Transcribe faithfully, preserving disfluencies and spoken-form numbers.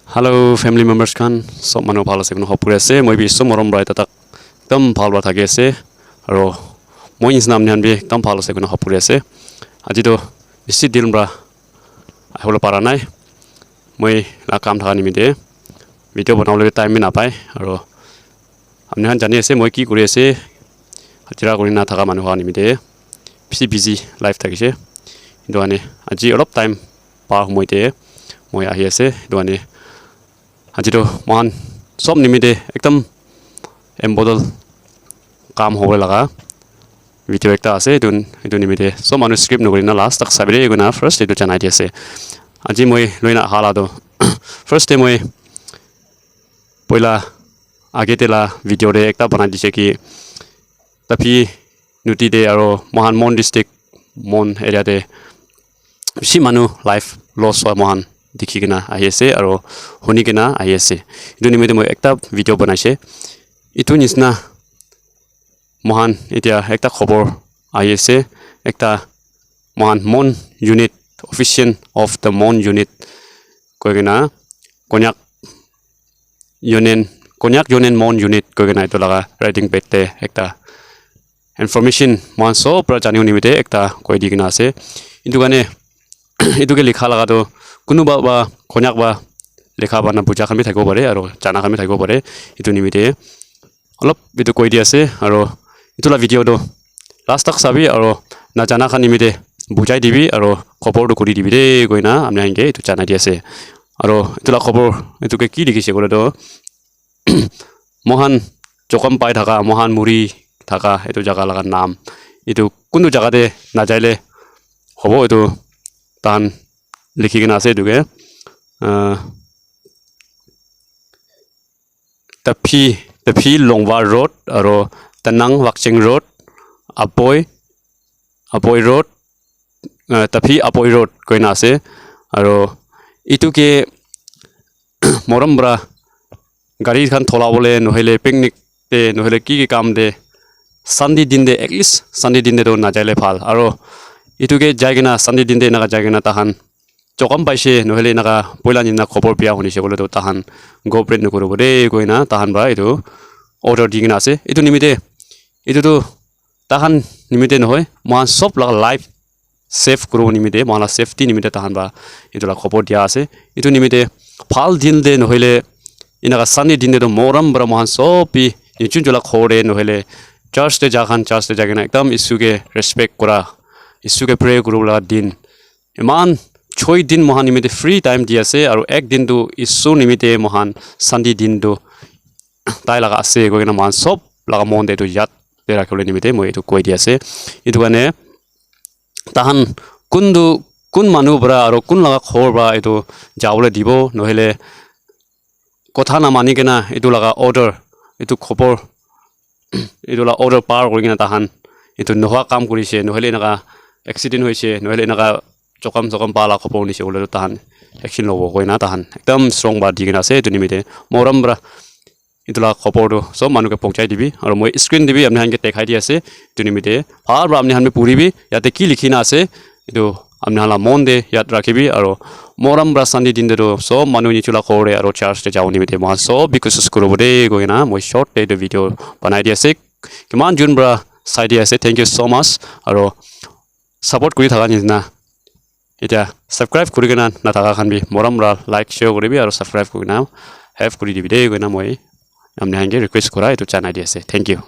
Hello family members khan, sob manu bhal ase koina hope kuri ase. Moi bi sob morom para eta tak ekdam bhal para thaki ase. Aro moi nisna apni khan bi ekdam bhal ase koina hope kuri ase. Aji toh bishi din para ahibole para nai. Moi la kam thaka nimite video banabole time bi napai. Aro apni khan jani ase moi ki kuri ase, hajira kuri na thaka manu khan nimite bishi busy life thakise. Etu karne aji olop time par humoi te moi ahi ase. Etu karne aji toh moikhan sob nimite ekdam important kam hobo laga video ekta ase. Etu, etu nimite sob manu skip nokuri na last tak sabi de koina first etu janai di ase. Aji moi loina aha la toh first te moi poila age te la video te ekta banai dise ki Tapi nodi te aro moikhan Mon district, Mon area te bishi manu life loss hwa moikhan dikhi kena ahi ase aro huni kena ahi ase. Etu nimite moi ekta video banaise. Etu nisna moikhan etia ekta khobor ahi ase, ekta moikhan Mon unit, official of the Mon unit koi kena Konyak Union, Konyak Union Mon unit koi kena etu laga writing pad te ekta information moikhan sob para janibo nimite ekta koi di kena ase. Etu karne etu ke likha laga tu kunuba ba Konyak ba likha ba na buja khan bi thakibo pare aro jana khan bi thakibo pare. Etu nimite olop etu koi di ase aro etu la video tu last tak sabi aro na jana khan nimite bujai dibi aro khobor tu kuri dibi de koina apni khan ke etu janai di ase. Aro etu la khobor etu ke ki likhi se koile tu moikhan jokhom pai thaka, moikhan muri thaka etu jaga laga nam etu kuntu jaga te najai le hobo etu tahan likhi kena ase etu ke. Ah, Tapi, Tapi Longwa Road, aro Tanang Wakching Road, Apoi, Apoi Road, uh, Tapi Apoi Road koina ase. Aro itu ke morom para gari khan thola bole nohile picnic te nohile ki ki kam te Sunday din te at least Sunday din te to najaile bhal. Aro itu ke jai kena Sunday din te enaka jai kena tahan Chokam paise, nohole enaka poila nishina khobor biya hunise koile toh tahan cooperate nokuribo de koina tahan para etu order di kena ase. Etu nimite, etu tu tahan nimite nohoi, moikhan sob laga life save kuribo nimite, moikhan la safety nimite tahan para etu la khobor dia ase. Etu nimite bhal din te nohoile enaka Sunday din te toh morom para moikhan sob bi nijor nijor la ghor te nohoile church te ja khan, church te ja kena ekdam Isu ke respect kura, Isu ke pray kuribo la din. Eman choi din moikhan nimite free time di ase, aru ek din tu Isu nimite moikhan Sunday din tu tai laga ase koikena moikhan sob laga mon te etu yat te rakhibole nimite moi etu koi di ase. Etu karne tahan kun tu kun manu para aru kun laga ghor para etu jabole dibo, nohole kotha na mani kena etu laga order, etu khobor, etu la order par kuri kena tahan etu nohwa kam kurise, nohole enaka accident hoise, nohole enaka chokam chokam pa la khobor hunise koile toh tahan action lobo koina tahan ekdam strong ba di kena ase. Etu nimite morom para etu la khobor tu sob manu ke pohonchai dibi, aru moi screen te bi apni khan ke dekhai di ase. Etu nimite bhal para apni khan bi puri bi, yate ki likhi na ase etu apni khan la mon te yat rakhibi, aru morom para Sunday din te toh sob manu nijor la ghor te aru church te jabo nimite moikhan sob bi kosis kuribo de koikena moi short te etu video banai di ase. Kiman jun para sai di ase, thank you so much. Aru support kuri thaka nishina, etia subscribe kuri kena nathaka khan bi morom para like, share kuribi aru subscribe kuri kena help kuri dibi de koikena moi apni khan ke request kura etu janai di ase. Thank you.